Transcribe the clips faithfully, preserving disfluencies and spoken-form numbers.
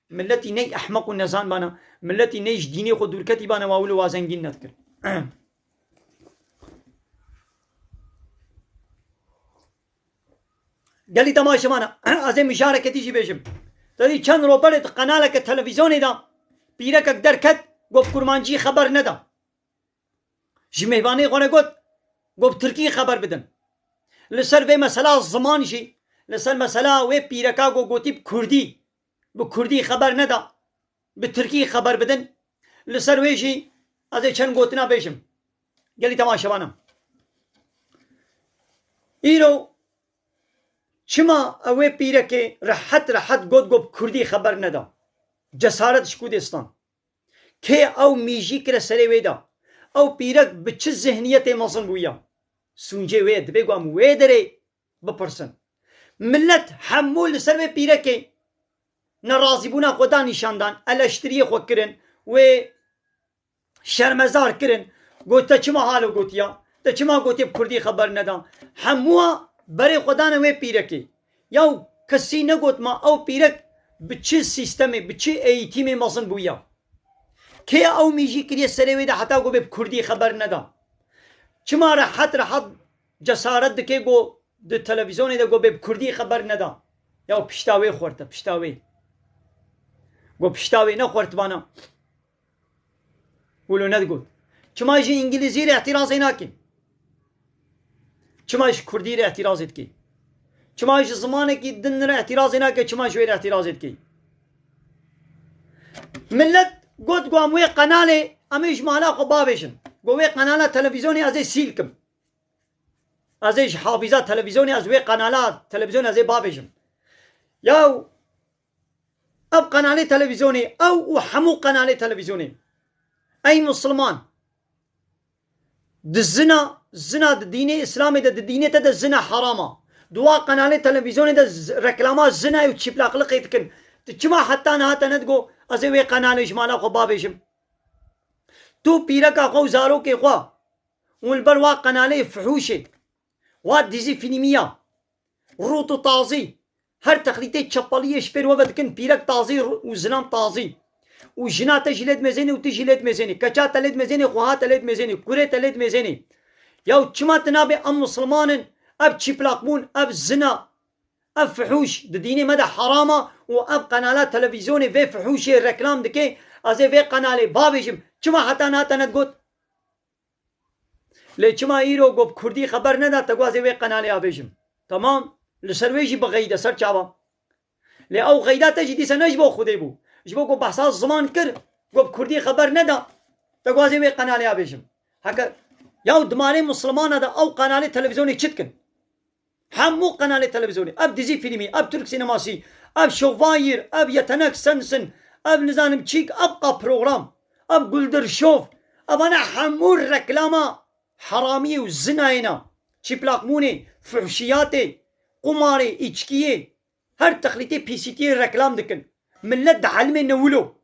Milletî ney ehmeq û nezan bana, milletî ney ji dînê xwe dûrketî bana, wa wilo wa zengîn nedikirin. Gelî temaşevana, ez ê mijareke dî jî bêjim. Te dî çend roberê di qenaleke televîzyonê de pîrekek derket, got bi kurmancî xeber neda. Ji mêvanê xwe re got, got bi tirkî xeber bidin. Li ser vê mesela ziman jî, li ser mesela wê pîreka got, gotî bi kurdî, bi kurdî xeber neda, bi tirkî xeber bidin. Li ser wê jî ez ê çend gotina bêjim. Gelî temaşevana. Îro çima ew ê pîrekê rehet rehet got, got bi kurdî xeber neda? Cesaret ji ku dê stan? Kê ew mîjî kire serê wê de? Ew pîrek bi çi zihniyetê mezin bûye? Sûncê wê ye, divê ku em wê derê bipirsin. Millet hemû li ser wê pîrekê nerazîbûna xwe da nîşan dan, eleştiriyê xwe kirin, wê şermezar kirin. Got, te çima halo gotiya? Te çima gotiye bi kurdî xeber neda? Hemûa berê xwe dane wê pîrekê. Yaw kesî negot ma ew pîrek bi çi sîstemê, bi çi eğitimê mezin bûya? Kê ew mîjî kiriye serê wê de heta ku bê bi kurdî xeber neda? Çima rehet rehet cesaret dike ku di televîzyonê de ku bê bi kurdî xeber neda? Yaw pişta wê xurt e, pişta wê. Ku pişta wê ne xurt bana. Wilo nedigot. Çima ji îngilîzî re îhtîrazê nake? Çima ji kurdî re îhtîrazê dike? Çima ji zimanekî din re îhtîrazê nake? Çima ji wê re îhtîrazê dike? Millet got ku em wê qenalê, em ê ji mala xwe bavêjin. Got wê qenala televîzyonê ez ê sîl kim. Ez ê ji hafîza televîzyonê, ez wê qenala televîzyonê ez ê bavêjim. Yaw ev qenalê televîzyonê, ew û hemû qenalê televîzyonê. Ey Musulman, di zina, zina di dînê Îslamê de, di dînê te de zina heram a. Di wa qenalê televîzyonê de z-, reklama zinayê û çîplaqliqê dikin. Tu çima heta niha te nedigo, ez ê wê qenalê ji mala xwe bavêjim? Tu pîreka xwe û zarokê xwe û li ber wa qenalê fihûşê, wa dizî fîlmî ya, rût û tazî, her texlîtê çepeliyê ji pêr we ve dikin, pîrek tazî û zilam tazî. Û jina te jî lê dimêzênê û tu jî lê dimêzênê. Keça te lê dimêzênê, xweha te lê dimêzênê, kurê te lê dimêzênê. Yaw çima tu nabê em misilman in, ev çîplaqbûn, ev zina, ev fihûş di dînê me de heram a û ev qenala televîzyonê vê fihûşê reklam dike, ez ê vê qenalê bavêjim. Çima heta niha te nedigot? Lê çima îro got bi kurdî xeber neda, te got ez ê wê qenalê avêjim? Temam, li ser wê jî bi xeyde, ser çavan. Lê ew xeyda te jî dîsa ne ji bo Xwedê bû. Ji bo ku behsa ziman kir, got bi kurdî xeber neda, te got ez ê wê qenalê avêjim. Heke, yaw di malê Musulmana de ew qenalê televîzyonê çi dikin? Hemû qenalê televîzyonê, ev dizî fîlmî, ev Türk sinemasî, ev Şovayîr, ev Yetenek Sensin, ev nizanim çîk, ev qa program, ev Guldir Şov, evane hemû reklama heramiyê û zinayê ne, çîplaqbûnê, fuhşiyatê, qumarê, îçkiyê, her texlîtê pîsîtiyê reklam dikin. Millet dielimê ne wilo.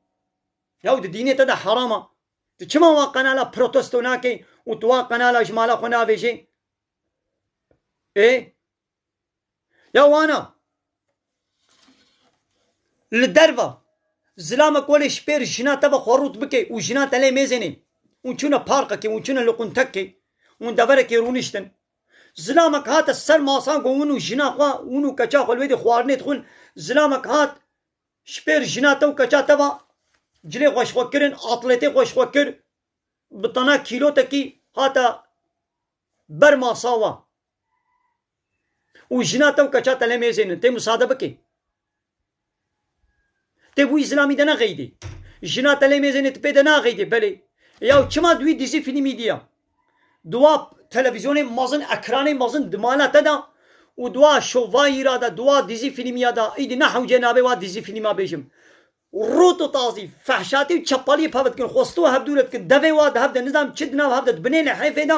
Yaw di dînê te de heram a. Tu çima wa qenala protesto nakey û tu wa qenala ji mala xwe navêjê? Ê? Ya wana. Li derva zilamek welê ji pêr jina te ve xwe rût bike û jina te lê mêzênê. Hûn çûne parkekê, hûn çûne li quntekê, hûn deverekê rûniştin. Zilamek hate ser masa ku hûn û jina xwe, hûn û keça xwe li wê dê xwarinê dixwin. Zilamek hat, ji pêr jina te û keça te ve cilê xwe ji xwe kirin, atletê xwe ji xwe kir, bi tena kîlotekî hate ber masa we. Û jina te û keça te lê mêzênin, tê musade bikê. Tê bi wî zilamî de nexeydê. Jina te lê mêzênê, tu pê de naxeydê, belê. Ya çima di wî dizî fîlmî diya? Di wa televîzyonê mezin, ekranê mezin di mala te de û di wa şovayîra de, di wa dizî fîlmîya de, îdî ne hewce nabe wa dizî fîlmî bêjim. Rût û tazî, fehşatî û çepaliyê peve dikin, xwestû hev dûre dikin, devê wa di hev de, nizam çi di nav hev de, di binê lehêfê de,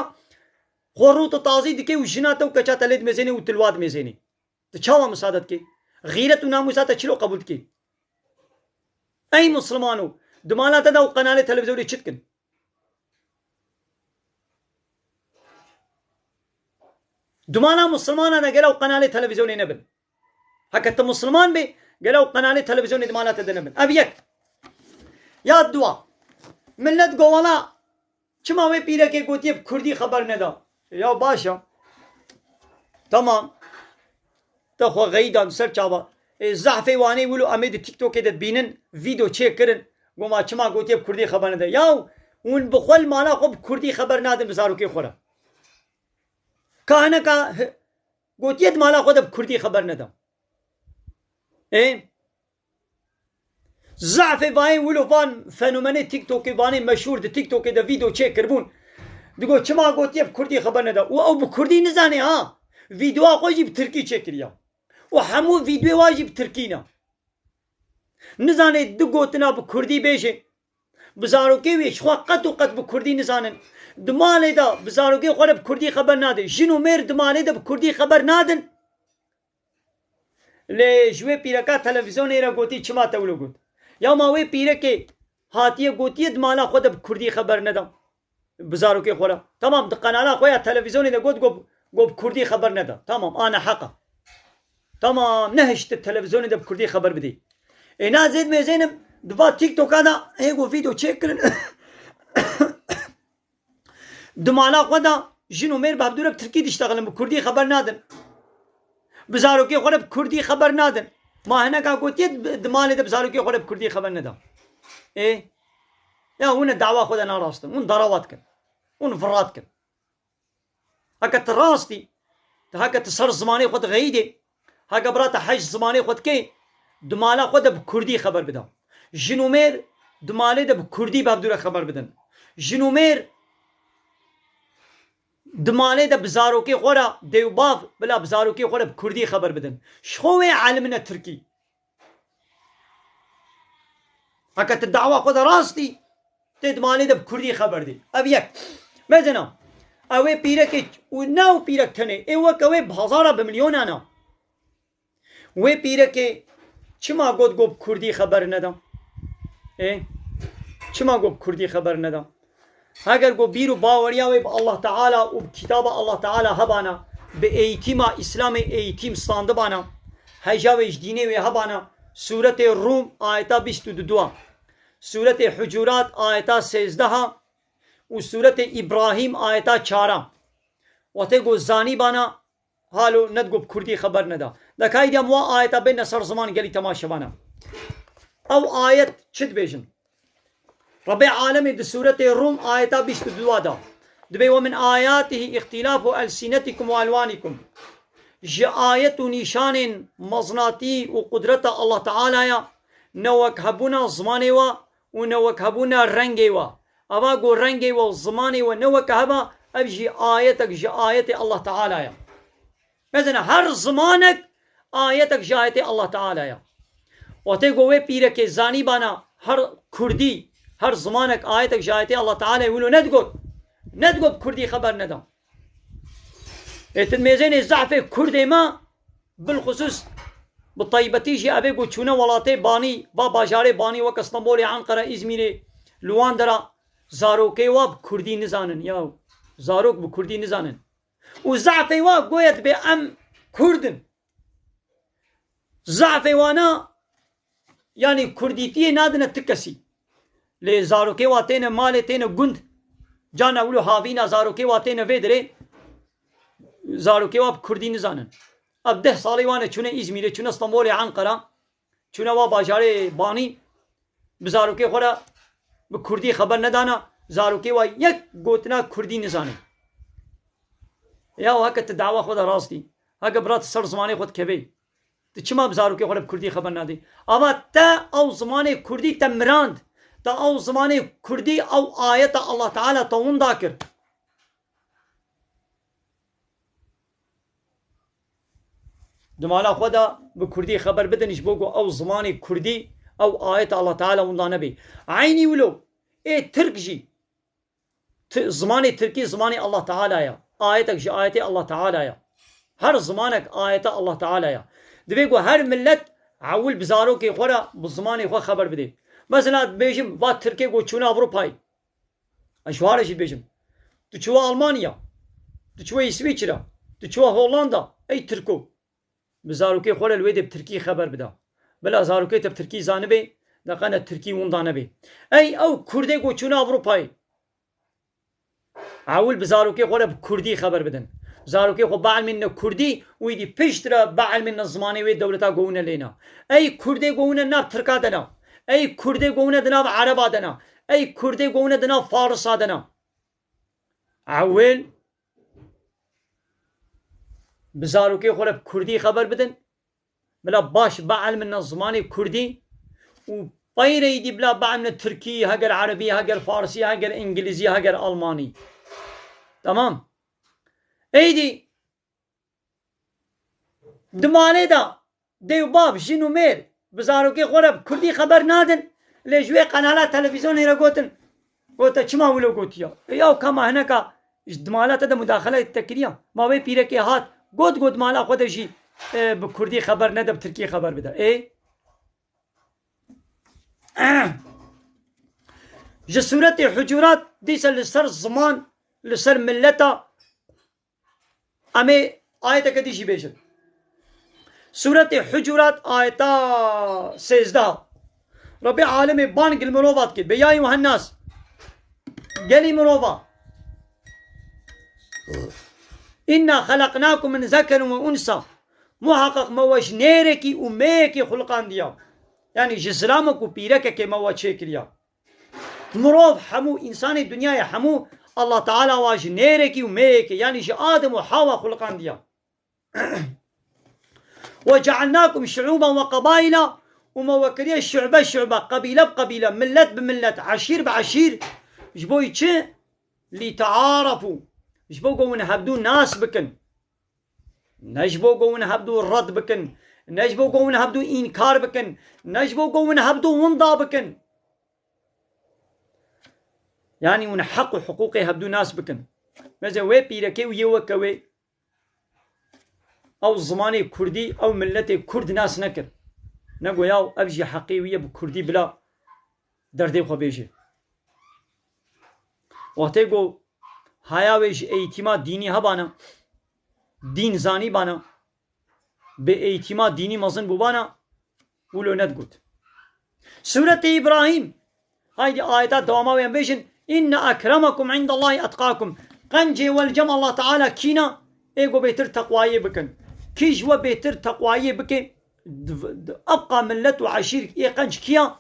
xwe rût û tazî dike û jina te û keça te lê dimêzênê û tu li wa dimêzênê. Tu çawa misade dikî? Xîret û namûsa te çilo qebûl dikî? Ey Musulmano, di mala te de û qenalê televîzyonê çi dikin? Di mala Musulmana de gelo qenalê televîzyonê nebin. Heke tu Musulman bê, Gelo ew qenalê televîzyonê di mala te de nebin. Ev yek. Ya dua. Millet go wela çima wê pîrekê gotiye bi kurdî xeber neda? Ya baş e. Tamam. Te xwe xeyîdan ser çava. Ê, zehfê wanê wilo em ê di TikTokê de dibînin, vîdeo çêkirin. Goma çima gotiye bi kurdî xeber nede? Ya hûn bi xwe li mala xwe bi kurdî xeber nadin bi zarokê xwe re. Ka hineka hi-, gotiye di mala xwe de bi kurdî xeber neda. Ê? Zafê vayên wilo van fenomenê TikTokê vanê meşhûr di TikTokê de vîdeo çêkiribûn. Digo çima gotiye bi kurdî xeber neda? Û ew bi kurdî nizane ha. Vîdeoya xwe jî bi tirkî çêkiriya. Û hemû vîdeoya wan jî bi tirkî ne. Nizane du gotina bi kurdî bêje. Bi zarokê wê ji xwe qet û qet bi kurdî nizanin. Di malê de bi zarokê xwe re bi kurdî xeber nadin. Jin û mêr di malê de bi kurdî xeber nadin. Lê ji wê pîreka televîzyonê re gotî çima te wilo got? Ya ma wê pîrekê hatiye gotiye di mala xwe de bi kurdî xeber neda. Bi zarokê xwe re. Tamam, di qenala xwe ya televîzyonê de got, got, got bi kurdî xeber neda. Tamam, a neheq e. Tamam, nehişt di televîzyonê de bi kurdî xeber bidî. Ê na zêd mêzênim di va TikToka de hê got vîdeo çêkirin. Di mala xwe de jin û mêr bi hevdû re bi tirkî diştexilin, bi kurdî xeber nadin. Bi zarokê xwe re bi kurdî xeber nadin. Ma hineka gotiye di, di malê de bi zarokê xwe re bi kurdî xeber neda. Ê? Ya hûn e dawa xwe de narast in. Hûn darawa dikin. Hûn vira dikin. Heke tu rastî, tu heke tu ser zimanê xwe dixeyîdê, heke bira te hej zimanê xwe dikê, di mala xwe de bi kurdî xeber bida. Jin û mêr di malê de bi kurdî bi hevdû re xeber bidin. Jin û mêr di malê de bi zarokê xwe re, dê û bav, bila bi zarokê xwe re bi kurdî xeber bidin. Ji xwe wê elimine tirkî. Heke tu dawa xwe de rastî, tê di malê de bi kurdî xeber dê. Ev yek. Mezina, ew ê pîrekê û ne ew pîrek tenê, ê weke wê bi hezara bi milyonan e. Wê pîrekê çima got, got bi kurdî xeber neda? Ê? Çima got bi kurdî xeber neda? Heger ku bîr û baweriya wê bi Allah Teala û bi kitaba Allah Teala hebana, bi eğitîma Îslamê eğitîm standibana, heja wê ji dînê wê hebana, Sûretê Rûm ayeta bîst û du a, Sûretê Hucurat ayeta sêzdeh a û Sûretê Îbrahîm ayeta çar a. Wextê ku zanîbana, halo nedgo bi kurdî xeber neda. De kaydiya min wa ayeta bêne ser ziman gelî temaşevana. Ew ayet çi dibêjin? Rebê alemê di sûretê Rûm ayeta bîst û du da dibê: "Ve min ayatihi ihtilafu elsinetikum ve elwanikum." Ji ayet û nîşanên meznatî û qudreta Allah Teala ya, ne wek hebûna zimanê wa û ne wek hebûna rengê wa. Eva ku rengê we û zimanê we ne weke heva, ev jî ayetek ji ayetê Allah Teala ya. Mezina her zimanek ayetek ji ayetê Allah Teala ya. Wextê ku wê pîrekê zanîbana her kurdî, her zimanek ayetek ji ayetê Allah Teala ya, wilo nedigot. Nedigot kurdî xeber neda. Ê tu mêzênê zehfê kurdê me, bilxusûs bi taybetî jî evê ku çûne welatê banî, va bajarê banî weke Stenbolê, Enqere, Îzmîrê, li wan dera zarokê wa bi kurdî nizanin. Ya zarok bi kurdî nizanin. Û zafê wa goye dibê em kurd in. Zafê wana, yanî kurdîtiyê nadine ti kesî. Lê zarokê wa têne malê, têne gund, cana wilo havîna zarokê wa têne vê dirê, zarokê wa bi kurdî nizanin. Ev deh salî wane çûne Îzmîrê, çûne Stenbolê, Enqera, çûne wa bajarê banî, bi zarokê xwe re bi kurdî xeber nedana, zarokê wa yek gotina kurdî nizane. Ya heke tu dawa xwe de rastî, heke bira tu ser zimanê xwe dikevê, tu çima bi zarokê xwe re bi kurdî xeber nadî? Ama te ew zimanê kurdî te mirand, te ew zimanê kurdî ew ayeta Allah Teala te winda kir. Di mala xwe de bi kurdî xeber bidin, ji bo ku ew zimanê kurdî, ew ayeta Allah Teala winda nebê. Eynî wilo, ê tirk jî, ti-, zimanê tirkî zimanê Allah Teala ya. Ayetek ji ayetê Allah Teala ya. Her zimanek ayeta Allah Teala ya. Divê ku her millet ewil bi zarokê xwe re, bi zimanê xwe xeber bidê. Mesela dibêjim, va tirkê ku çûne Ewropayê. Ez ji wan re jî dibêjim. Tu çûwe Almanya, tu çûwe Îsvîçra, tu çûwe Hollanda, ey Tirko. Bi zarokê xwe re li wê dê bi tirkî xeber bida. Bila zarokê te bi tirkî zanibê, deqene tirkî winda nebê. Ey ew kurdê ku çûne Ewropayê. Ewil bi zarokê xwe re bi kurdî xeber bidin. Zarokê xwe bielmînine kurdî û îdî piştre bielmînine zimanê wê dewleta ku hûn e lê ne. Ey kurdê ku hûn e nav tirka de ne. Ey kurdê ku hûn e di nav ereba de ne. Ey kurdê ku hûn e di nav farisa de ne. Ewil bi zarokê xwe re bi kurdî xeber bidin. Bila baş bielmînine zimanê kurdî û peyre îdî bila bielmînine tirkî, heger erebî, heger farsî, heger îngilîzî, heger almanî. Tamam. Êdî di malê de dê û bav, jin û mêr bi zarokê xwe re bi kurdî xeber nadin. Lê ji wê qenala televîzyonê re gotin, gote çima wilo gotiya? E, yaw kama hineka ji di mala te de mudaxele te kiriya. Ma wê pîrekê hat, got, got mala xwe de jî, e, bi kurdî xeber nede, bi tirkî xeber bide. Ê? Ji Sûretê Hucurat dîse li ser ziman, li ser milleta, em ê ayeteke dî jî bêjin. Sûretê Hucurat ayeta sêzdeh. Rebî alemê bang li mirova dike. Be ya eyuhennas. Gelî mirova. Inna xeleqnakum min zekerin ve unsa. Muheqeq me we ji nêrekî û mêyekî xuliqandiya. Yanî ji zilamek û pîrekekê me we çêkiriya. Mirov hemû, însanê dinyayê hemû, Allah Teala wa ji nêrekî û mêyekê, yanî ji Adem û Hawa xuliqandiya. Ve cealnakum şuuben ve qabaila, û me we kiriye şu'be şu'be, qebîle bi qebîle, millet bi millet, eşîr bi eşîr, ji bo çi? Lîtearafu, ji bo ku hûn hevdû nas bikin. Ne ji bo ku hûn hevdû red bikin, ne ji bo ku hûn hevdû înkar bikin, ne ji bo ku hûn hevdû winda bikin. Yanî hûn heq û hiqûqê hevdû nas bikin. Meze wê pîrekê û yê weke wê ew zimanê kurdî, ew milletê kurd nas nekir. Negoya ev jî heqê wî ye bi kurdî bila derdê xwe bêje. Wextê ku haya wê ji eğîtîma dînî hebana, dîn zanîbana, bi eğîtîma dînî mezin bûbana, wilo nedigot. Sûretê Îbrahîm, haydî ayeta dewama wê em bêjin, inne ekremekum indallahi etqakum. Qencê we li cem Allah Teala kîna, ê ku bêtir teqwayê bikin. Kî ji we bêtir teqwayê bike, di, di, ebqa millet û eşîr ê qenc kîya?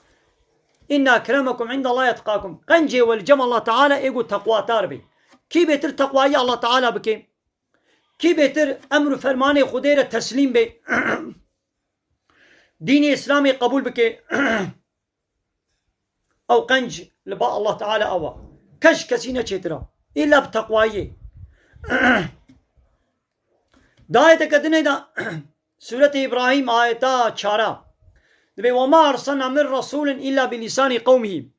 Inna ekremekum indallahi etqakum. Qencê we li cem Allah Teala ê ku teqwatar be. Kî bêtir teqwayî Allah Teala bike? Kî bêtir emr û fermanê Xwedê re teslîm be? Dînê Îslamê qebûl bike? Ew qenc li ba Allah Teala ew e. Keş kesî ne çêtir e. Îlla bi teqwayiyê. Di ayeteke dinê de, Sûretê Îbrahîm ayeta çara. Dibê, "Ve ma erselna min resulin illa bi lîsanî qewmihî."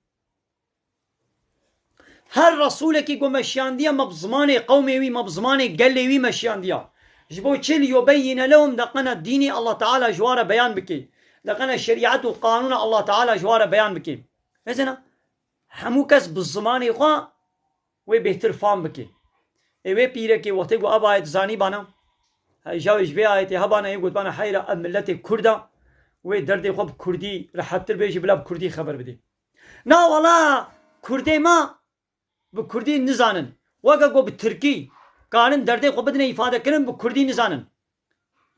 Her resûlekî ku me şiyandiye, me bi zimanê qewmê wî, me bi zimanê gelê wî me şiyandiya. Ji bo çi? "Liyubeyyine lehum", deqene dînê Allah Teala ji wa re beyan bike. Deqene şerîet û qanûna Allah Teala ji wa re beyan bike. Mesela, hemû kes bi zimanê xwe wê bêhtir fam bike. Ê wê pîrekê wextê ku ev ayet zanîbana, heyja wê ji vê ayetê hebana, yê gotbana, heyra ev miletê Kurd e, wê derdê xwe bi Kurdî rehettir bêjî, bila bi Kurdî xeber bidê. Na wala Kurdê me bi Kurdî nizanin. Weke ku bi Tirkî karin derdê xwe bidine îfadekirin, bi Kurdî nizanin.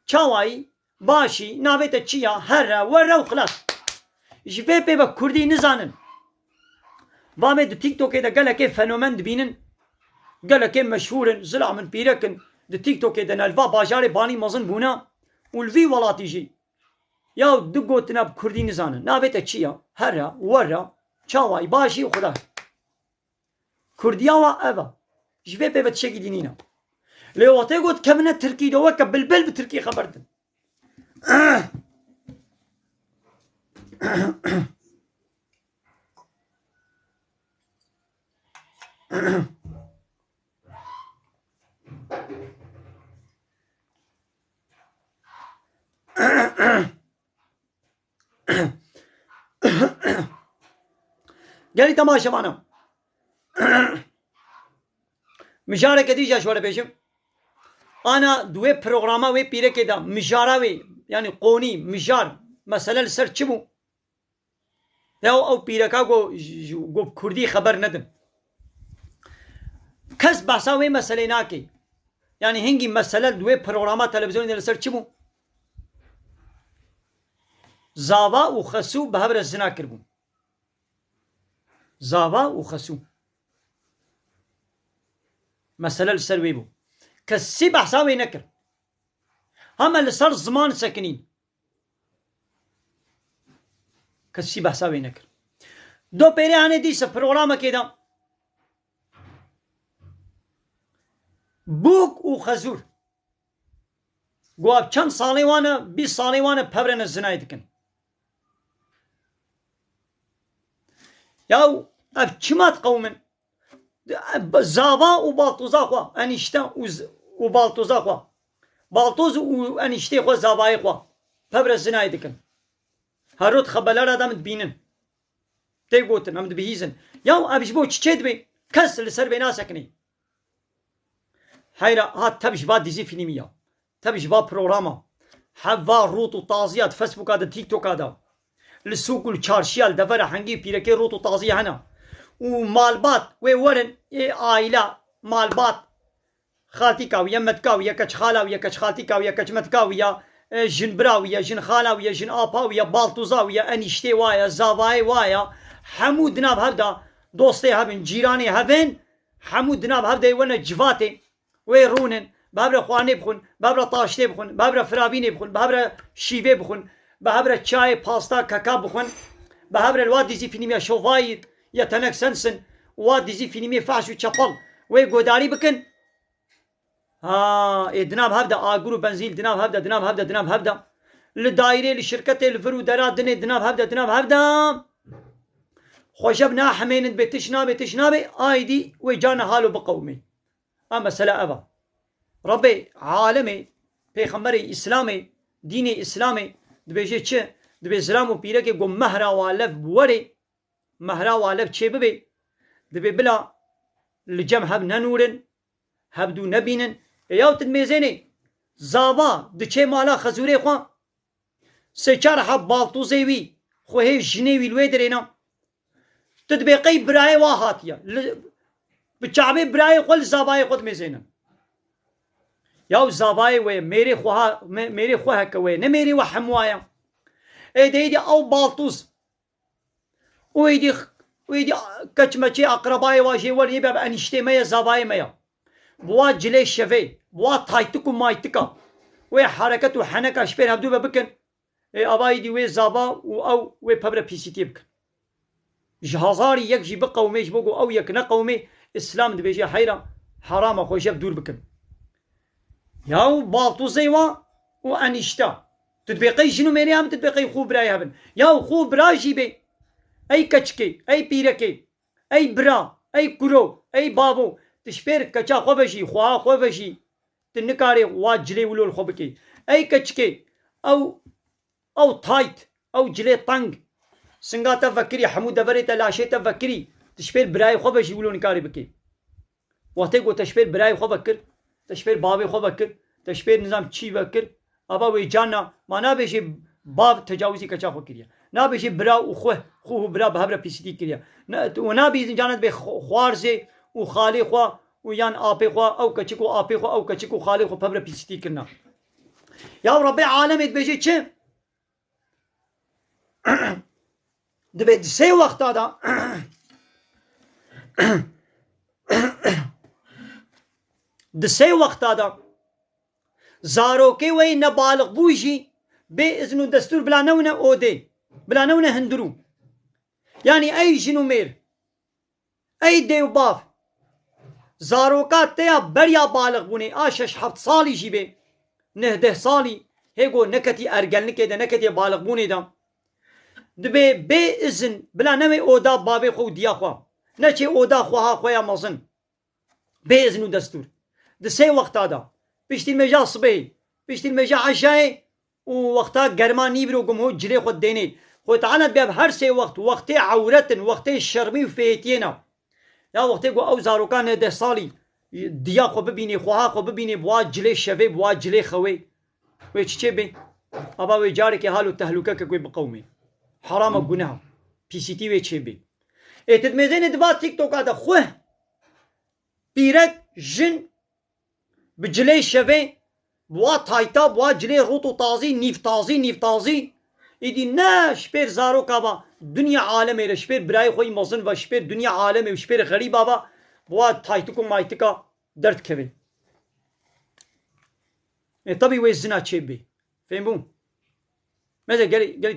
Çawayî, başî, navê te çi ya, here, were û xilas. Ji vê pê ve Kurdî nizanin. Va me di TikTokê de gelekê fenomen dibînin. Gelekê meşhûr in, zilam in, pîrek in. Di TikTokê de ne, li va bajarê banî mezin bûne û li vî welatî jî. Ya du gotina bi Kurdî nizanin. Navê te çi ya? Here, were, çawayî, başî û xilas. Kurdiya wa ev e. Ji vê pê ve tiştekî dî nîne. Lê wextê got kevine Tirkî de weke bilbil bi Tirkî xeber din. Gelî temaşevana. Mijareke dî jî ji we re bêjim. Ana di wê programa wê pîrekê de mijara wê, yanî qonî, mijar, Mesele li ser çi bû? Ya ew pîreka got, got bi kurdî xeber nedin. Kes behsa wê meselê nake. Yanî hingî mesele di wê programa televîzyonê de li ser çi bû? Zava û Xesû bi hev re zina kiribûn. Zava û Xesû. Mesele li ser wê bû. Kesî behsa wê nekir. Hema li ser ziman sekinîn. Kesî behsa wê nekir. Do pêrê hene dîse programekê de bûk û xezûr. Got ev çend salê wan e, bîst salê wan e, pevrene zinayê dikin. Yaw ev çima diqewim in? Zava û baltoza xwe, enişte û z-, û baltoza xwe. Baltoz û eniştê xwe, zavayê xwe. Pevre zinayê dikin. Herot xebelera de min dibînin. Tê gotin, em dibihîzin. Yaw ev ji bo çi çê dibê? Kes li ser vê nasekinê. Heyra hat tev ji va dîzî fîlmî ya. Tev ji va programa. Heva rût û taziya di Facebooka de, TikToka de. Li sûk û li çarşiya, li devera hengî pîrekê rût û taziya hene. Û malbat wê werin, ê aîla, malbat, xaltîka wî ye, metka wî ye, keçxala wî ye, keçxaltîka wî ye, keçmetka wî ye, e, jinbira wî ye, jinxala wî ye, jinapa wî ye, baltûza wî ye, enîştê wa ye, zavayê wa ye. Hemû di nav hev de dostê hev in, cîranê hev in, hemû di nav hev de werne civatê. Wê rûnin, bi hev re xwarinê bixwin, bi hev re taştê bixwin, bi hev re firabînê bixwin, bi hev re şîvê bixwin, bi hev re çayê, pasta, keka bixwin, bi hev re li wa dîzî fîlmiya şovayî, yetenek sensin, wa dîzî fîlmiyê fehş û çepel wê godarî bikin. Ha, ê di nav hev de agir û benzîl, di nav hev de, di nav hev de, di nav hev de. Li dayîrê, li şirketê, li vir û dera dinê, di nav hev de, di nav hev de. Xwe jev nahemênin, bê tiş nabê, tiş nabê, aydî wê carna halo biqewimê. A mesele ev a. Rebê alemê, pêxemberê Îslamê, dînê Îslamê dibêje çi? Dibê zilam û pîrekê ku mehra wa lev bi werê, mehra wa lev çê bibê, dibê bila li cem hev nenûrin, hevdû nebînin. Ê yaw tu dimêzênê, zava diçê mala xezûrê xwe, sê çar heb baltûzê wî, xwehê jinê wî li wê dirêna. Tu dibê qey birayê wa hatiye. Li, bi çavê birayê xwe li zavayê xwe dimêzênin. Yaw zavayê wê, mêrê xwe ha, me-, mêrê xwe heke wê, ne mêrê we hemwa ye. Ê de êdî ew baltûz. Û êdî, û êdî keç meçê aqrebayê wa jê wer yê be, bi enîştê me ye, zavayê me ye. Bi wa cilê şevê, bi wa taytik û maytika, wê hereket û heneka ji pêr hevdû ve bikin. Ê ava êdî wê zava û ew wê pevre pîsîtiyê bikin. Ji hezarî yek jî biqewimê, ji bo ku ew yek neqewimê, Îslam dibêje heyra, herama xwe jev dûr bikin. Yaw baltûzê wa û enîşta. Tu dibê qey jin û mêrê hebin, tu dibê qey xû birayê hebin. Yaw xû bira jî bê. Ey keçikê, ey pîrekê, ey bira, ey kuro, ey bavo. Tu ji pêr keça xwe ve jî, xweha xwe ve jî, tu nikarê wa cilê wilo li xwe bikê. Ey keçikê, ew, ew tayt, ew cilê teng. Singa te vekirî, hemû deverê te, laşê te vekirî. Tu ji pêr birayê xwe ve jî wilo nikarê bikê. Wextê ku te ji pêr birayê xwe vekir, te ji pêr bavê xwe vekir, te ji pêr nizam çî vekir, ava wê carna ma nabêjê bav tecawizî keça xwe kiriye. Nabêjê bira û xwe, xwe û bira bi hev re pîsîtî kiriye. Ne, û nabîzin carna dibê xw-, xwarzê û xalê xwe û yan apê xwe, ew keçik û apê xwe, ew keçik û xalê xwe bi hev re pîsîtî kirina. Ya Rebbê alemê dibêje çi? Dibê di sê wexta de, di sê wexta de zarokê wê nebalixbû jî bê izin û destûr bila newine odê, bila newine hundirû. Yanî ey jin û mêr, ey dê û bav, zaroka te ya beriya balixbûnê, a şeş heft salî jî bê, neh deh salî, hê ku neketî ergenlikê de, neketî balixbûnê de, dibê bê izin bila newê oda bavê xwe û diya xwe, neçê oda xweha xwe ya mezin. Bê izin û destûr. Di sê wexta de, piştî nimêja sibehê, piştî nimêja eşayê û wexta germa nîvro gumho cilê xwe dênê. Xwê Teala dibê ev her sê wext, wextê ewret in, wextê şermî û fêtiyê ne. Ya wextê ku ew zaroka neh deh salî diya xwe bibînê, xweha xwe bibînê, bi wa cilê şevê, bi wa cilê xewê. Wê çi çê bê? Aba wê carekê hal û tehlûkeke wê biqewimê. Herama guneha. Pîsîtî wê çêbê. Ê ti dimêzênê di va TikToka de xwe pîrek, jin, bi cilê şevê, bi wa tayta, bi wa cilê rût û tazî, nîv tazî, nîv tazî. Îdî ne ji pêr zaroka va dinya alemê re, ji pêr birayê xwe yî mezin ve, ji pêr dinya alemê û ji pêr xerîba va, bi wa taytik û maytika derdikevin. E, tabî wê zina çêbê. Fêhm bû? Mesela gelî, gelî